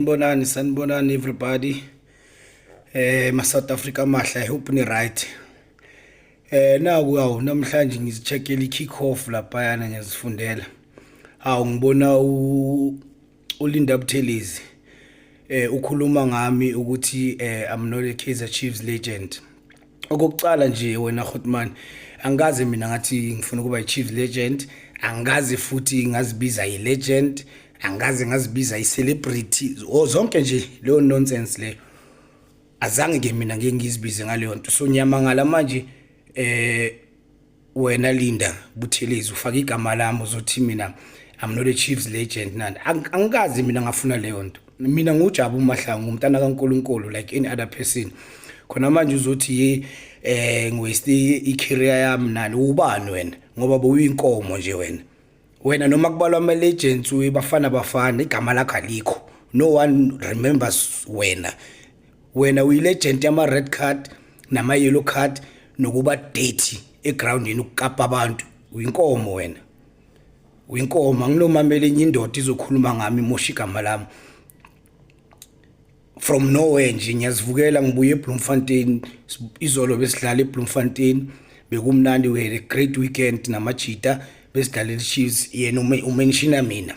Sanibonani, sanibonani everybody. Ma South Africa amahle, I hope ni right. Naku awu namhlanje ngizicheckela i-kick off laphayana ngiyazifundela. Awu ngibona uLinda Buthelezi ukhuluma ngami ukuthi I'm not a Kaizer Chiefs legend. Okokuqala nje wena Grootman, angikaze mina ngathi ngifuna ukuba i-Chiefs legend, angikaze futhi ngazibiza i-legend, angikaze ngazibiza i-celebrity, zonke nje leyo nonsense leyo. Azange ke mina ngeke ngizibize ngaleyo nto. So ngiyamangala manje wena Linda Buthelezi ufaka igama lami uzothi mina I'm not a Chiefs legend nani. Angikazi mina ngafuna leyo nto. Mina nguJabu Mahlangu, umntana kaNkuluNkulu like any other person. Khona manje uzothi ye ngiwaste i-career yami nani, ubani wena? Ngoba bowuyinkomo nje wena. Wena noma kubalwa ama legends weBafana Bafana igama lakho alikho. No one remembers wena. Wena uyi-legend yama red card nama yellow card nokuba dirty egroundini ukukapa abantu. Uyinkomo wena. Uyinkomo, anginomamela enye indoda izokhuluma ngami imosha igama lami. From nowhere nje ngiyazivukela ngibuye eBloemfontein, izolo besidlala eBloemfontein, bekumnandi, we had a great weekend namajita, besidlalela iChiefs, yena umentiona mina.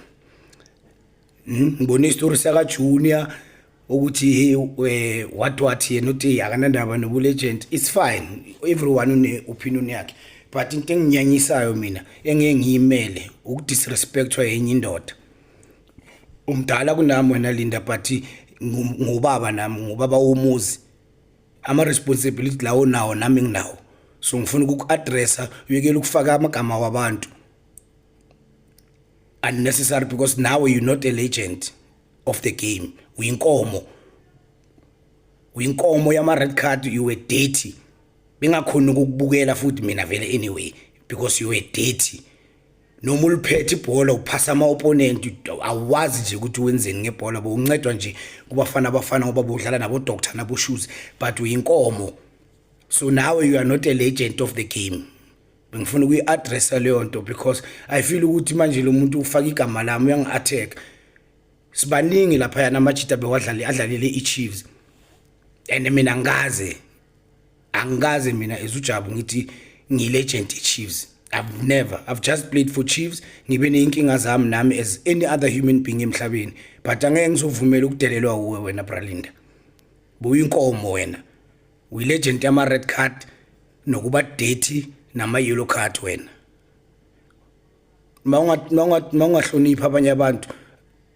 Ngibone isitori saka Junior ukuthi hey what yena uthi akanandaba nobu legend. It's fine, everyone une opinion yakhe, but into enginyanyisayo mina engeke ngiyimele ukudisrespectwa yenye indoda. Umdala kunami wena Linda, but ngubaba nami, ngubaba womuzi, ama responsibility lawo nawo nami nginawo, so ngifuna ukuku-addressa uyekela ukufaka amagama wabantu unnecessary, because now you're not a legend of the game. Uyinkomo, uyinkomo yama red card. You were dirty, bengakhona ukukubukela futhi mina vele anyway because you were dirty. Noma uliphethe ibhola uphasa ama opponent, awazi nje ukuthi wenzeni ngebhola, bowuncedwa nje kubafana abafana ngoba bodlala nabo doctor nabo shoes, but uyinkomo. So now you are not a legend of the game. Bengifuna ukuyi-addressa leyo nto because I feel ukuthi manje lo muntu ufaka igama lami, uyangi-attack. Sibaningi laphayana amajita bewadlale adlalele i-Chiefs and mina angikaze mina as uJabu ngithi ngiyi-legend i-Chiefs. I've never, I've just played for Chiefs, ngibe neyinkinga zami nami as any other human being emhlabeni, but angeke ngizovumela ukudelelwa uwe wena bra Linda. Buyinkomo wena, uyi-legend yama red card nokuba dirty nama yellow card wena. Mawungahloniphi abanye abantu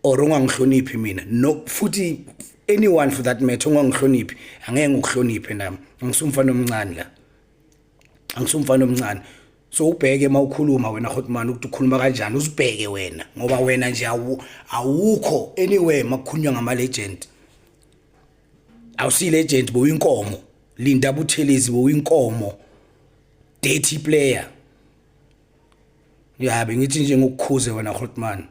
or ungangihloniphi mina, no futhi anyone for that matter, ungangihloniphi angeke ngikuhloniphe nami. Angisumfana omncane la, angisumfana omncane. So ubheke mawukhuluma wena Grootman ukuthi ukhuluma kanjani, uzibheke wena ngoba wena nje awukho anywhere makukhulunywa ngama legend. Awusi legend, bowuyinkomo Linda Buthelezi, bowuyinkomo, dirty player. Ya, bengithi nje ngokukhuze wena Grootman,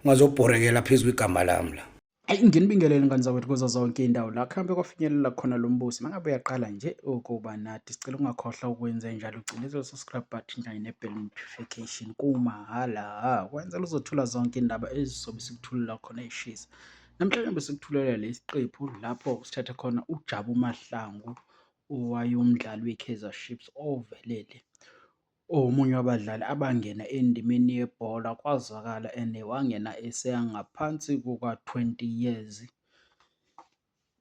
ungazobhorekela phezulu igama lami la. Ayi, nginibingelele ngane zakwethu kuzo zonke iy'ndawo la kuhambe kwafinyelela khona lo mbusi. Mangabe uyaqala nje ukuba nathi, sicela ungakhohlwa ukwenza njalo, ucindezele subscribe button kanye ne-bell notification kumahhala, kwenzela uzothola zonke iy'ndaba ezizobe sikuthulela khona ey'shisa. Namhlanje besikuthulela lesi qephu lapho sithatha khona uJabu Mahlangu owayewumdlali we-Kaizer Chiefs ovelele, omunye wabadlali abangena endimeni yebhola kwazwakala and wangena eseyangaphansi kuka-20 years.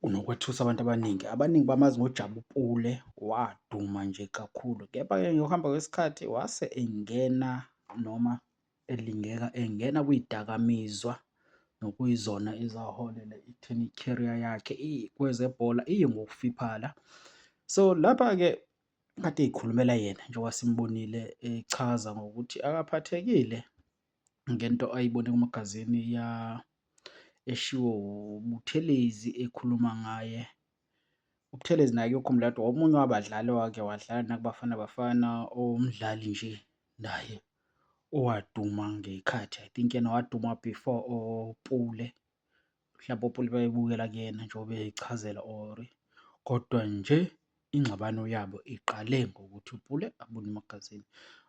Unokwethusa abantu abaningi, abaningi bamazi ngoJabu Pule, waduma nje kakhulu. Kepha-ke ngokuhamba kwesikhathi wase engena noma elingeka engena kuy'dakamizwa nokuyizona ezaholela ekutheni i-career yakhe kwezebhola iye ngokufiphala. So lapha-ke kade ey'khulumela yena njengoba simbonile echaza ngokuthi akaphathekile ngento ayibone kumagazini ya eshiwo uButhelezi ekhuluma ngaye. UButhelezi naye kuyokhumbula ukuthi omunye wabadlali owake wadlala nakuBafana Bafana, owumdlali nje naye owaduma ngey'khathi. I think yena waduma before oPule, mhlampe oPule bayebukela kuyena njengoba ey'chazela or kodwa nje ingxabano yabo iqale ngokuthi uPule abone umagazini.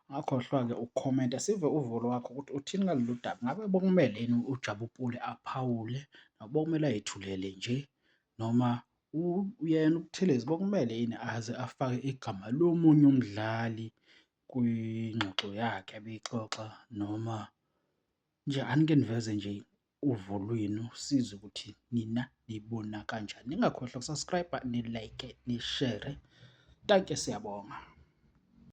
Ungakhohlwa-ke ukukhomenta sive uvo lwakho ukuthi uthini ngalolu daba. Ngabe bekumele yini uJabu Pule aphawule noma bekumele ay'thulele nje noma yena uButhelezi bekumele yini aze afake igama lomunye umdlali kwingxoxo yakhe abeyixoxa noma nje anike niveze nje uvo lwenu sizwe ukuthi nina nibona kanjani. Ningakhohlwa uku-subscribe-a, ni-like-e, ni-share-re. Dankie, siyabonga.